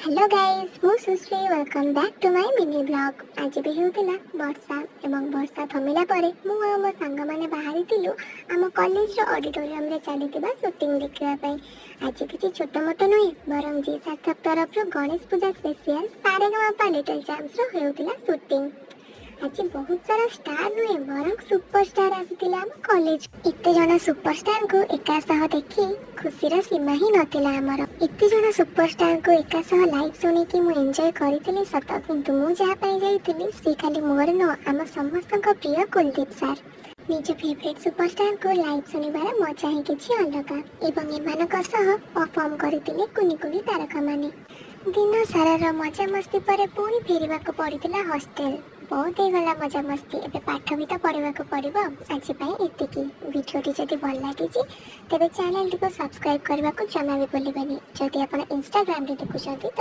Hello guys, ମୁଁ ସୁଶ୍ରୀ। Welcome back to my mini vlog. ଆଜି ବି ହେଉଥିଲା ବର୍ଷା ଏବଂ ବର୍ଷା ଥମିଲା ପରେ ମୁଁ ଆଉ ମୋ ସାଙ୍ଗମାନେ ବାହାରିଥିଲୁ ଆମ କଲେଜର ଅଡ଼ିଟୋରିୟମରେ ଚାଲିଥିବା ସୁଟିଂ ଦେଖିବା ପାଇଁ। ଆଜି କିଛି ଛୋଟ ମୋଟ ନୁହେଁ, ବରଂ ଜି ସାର୍ଥକ ତରଫରୁ ଗଣେଶ ପୂଜା ସ୍ପେସିଆଲ ସାରେଗାମାପା ଲିଟଲ ଚାମ୍ପସର ହେଉଥିଲା ସୁଟିଂ। ଆଜି ବହୁତ ସାରା ଷ୍ଟାର ନୁହେଁ, ବରଂ ସୁପରଷ୍ଟାର ଆସିଥିଲେ ଆମ କଲେଜ। ଏତେ ଜଣ ସୁପରଷ୍ଟାରଙ୍କୁ ଏକା ସହ ଦେଖି ଖୁସିର ସୀମା ହିଁ ନଥିଲା ଆମର। ଏତେ ଜଣ ସୁପରଷ୍ଟାରଙ୍କୁ ଏକା ସହ ଲାଇଭ୍ ଶୁଣିକି ମୁଁ ଏନ୍ଜୟ କରିଥିଲି ସତ, କିନ୍ତୁ ମୁଁ ଯାହା ପାଇଁ ଯାଇଥିଲି ସେ ଖାଲି ମୋର ନୁହଁ, ଆମ ସମସ୍ତଙ୍କ ପ୍ରିୟ କୁଲଦୀପ ସାର୍। ନିଜ ଫେଭରେଟ୍ ସୁପରଷ୍ଟାରଙ୍କୁ ଲାଇଭ୍ ଶୁଣିବାର ମଜା ହିଁ କିଛି ଅଲଗା। ଏବଂ ଏମାନଙ୍କ ସହ ପରଫର୍ମ କରିଥିଲେ କୁନି କୁନି ତାରକାମାନେ। ଦିନ ସାରାର ମଜାମସ୍ତି ପରେ ପୁଣି ଫେରିବାକୁ ପଡ଼ିଥିଲା ହଷ୍ଟେଲ। ବହୁତ ହେଇଗଲା ମଜାମସ୍ତି, ଏବେ ପାଠ ବି ତ ପଢ଼ିବାକୁ ପଡ଼ିବ। ଆଜି ପାଇଁ ଏତିକି। ଭିଡ଼ିଓଟି ଯଦି ଭଲ ଲାଗିଛି, ତେବେ ଚ୍ୟାନେଲଟିକୁ ସବସ୍କ୍ରାଇବ୍ କରିବାକୁ ଜମା ବି ଭୁଲିବେନି। ଯଦି ଆପଣ ଇନଷ୍ଟାଗ୍ରାମରେ ଦେଖୁଛନ୍ତି ତ